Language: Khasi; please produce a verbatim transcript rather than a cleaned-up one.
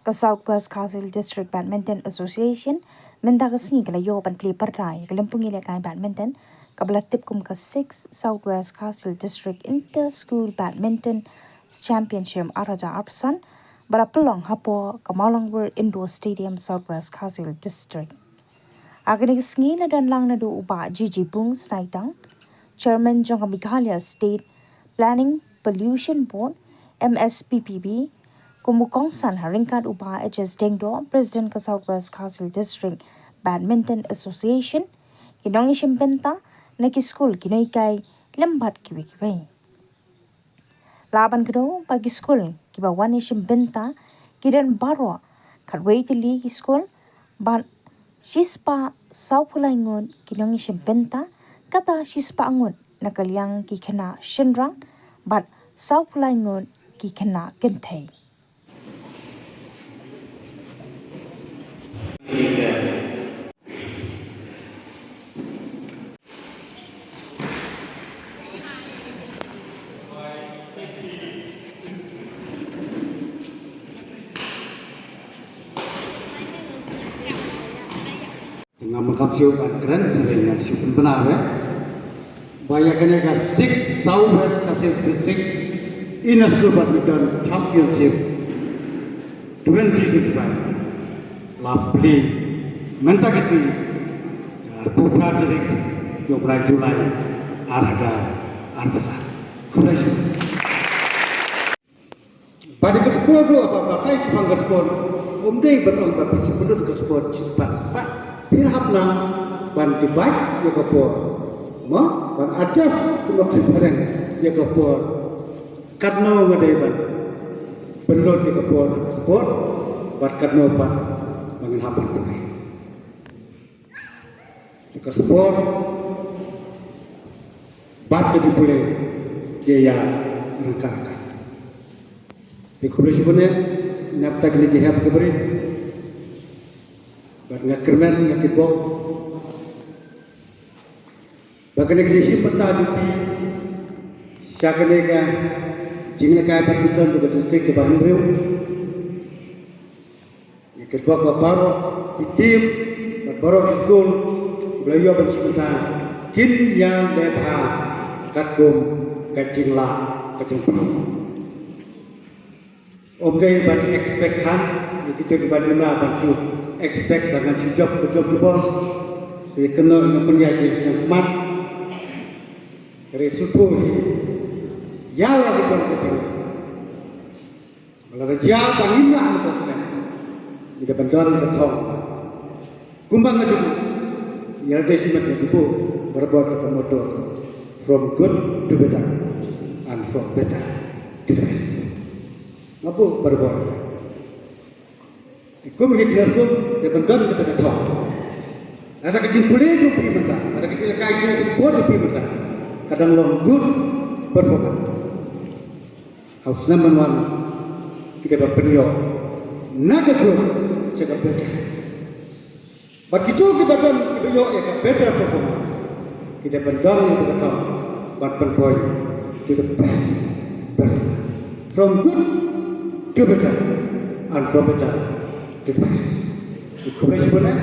Ka South West Khasi Hills District Badminton Association mynta ka sngi ka la ïoh ban plie pyrda ïa ka lympung ïalehkai badminton kaba la tip kum ka six South West Khasi Hills District Inter School Badminton Championship ar hajar arphew san ba la pynlong hapoh ka Mawlangwir Indoor Stadium, South West Khasi Hills District. Ha kane ka sngi la don lang naduh u Bah G G Bung Snaitang, Chairman jong ka Meghalaya State Planning Pollution Board, M S P P B, kum u kongsan ha ryngkat u Bah H S Diengdoh, President ka South West Khasi Hills District Badminton Association, ki nongïashim bynta na ki skul, ki nonghikai lem bad kiwei kiwei. Lah ban kdew ba ki skul kiba wan ïashim bynta ki don baroh khatwei tylli ki skul bad shispah sawphew lai ngut ki nongïashim bynta, kata shispah ngut na ka liang ki khynnah shynrang bad sawphew lai ngut ki khynnah kynthei. Nga mengkam shuh ban kren, hynrei ngan shu pynbna re. Ba ïa kane ka six South West Khasi Hills District Inter School Badminton Championship twenty twenty-five la plie mynta ka sngi, arphew phra tarik jong u bnai July, ar hajar arphew san. Khublei shibun. Bad ïa ka sport ruh, haba batai shaphang ka sport, ym dei ban ong ba phi shu pynlut ka sport shispah shispah. Phi hap nang ban divide ïa ka por, mo, ban adjust kumno ka shu phareng ïa ka por. Katno nga dei ban pynlut ïa ka por ha ka sport, bad katno pat ba ngin hap ban pynlut. Ka sport bad ka jingpule ki ïa ryngkat ryngkat. Te khublei shibun ïa na bynta kine ki hep ki barit. Bad nga kyrmen, nga kitbok ba kane ka jingshim bynta jong phi sha kane ka jingïalehkai badminton jong ka district kaba hynriew. Nga kitbok ba baroh ki team bad baroh ki skul kiba la ïoh ban shim bynta kin ïaleh bha katkum ka jinglah ka jingpynlong. Ym dei ban expect than ïa kito kiba duna ban shu expect ba ngan shu jop, jop jubor. Shu kynnoh ïa nongpynïaid ïa sngewkhmat. Hynrei sngewthuh hi ïa la ka jong ka jinglah. Ba lada jia ba ngim lah mynta snem, ngi dei ban don ka thong. Kumba nga ju buh ïa lade shimet, nga ju buh barabor da ka motto, from good to better and from better to the best. Nga buh barabor. Te kum hi kine skum dei ban don kata ka thong. Lada ka jingpule jong phi mynta, lada ka jingïalehkai jingsupport jong phi mynta ka dang long good performance, ha u snem ban wan ki dei ban pynïoh na ka good sha ka better. Bad kito kiba don, kiba ïoh ïa ka better performance, ki dei ban don ïa ka thong ban pynpoi to the best performance. From good to better and from better to the best. Khublei shibun eh.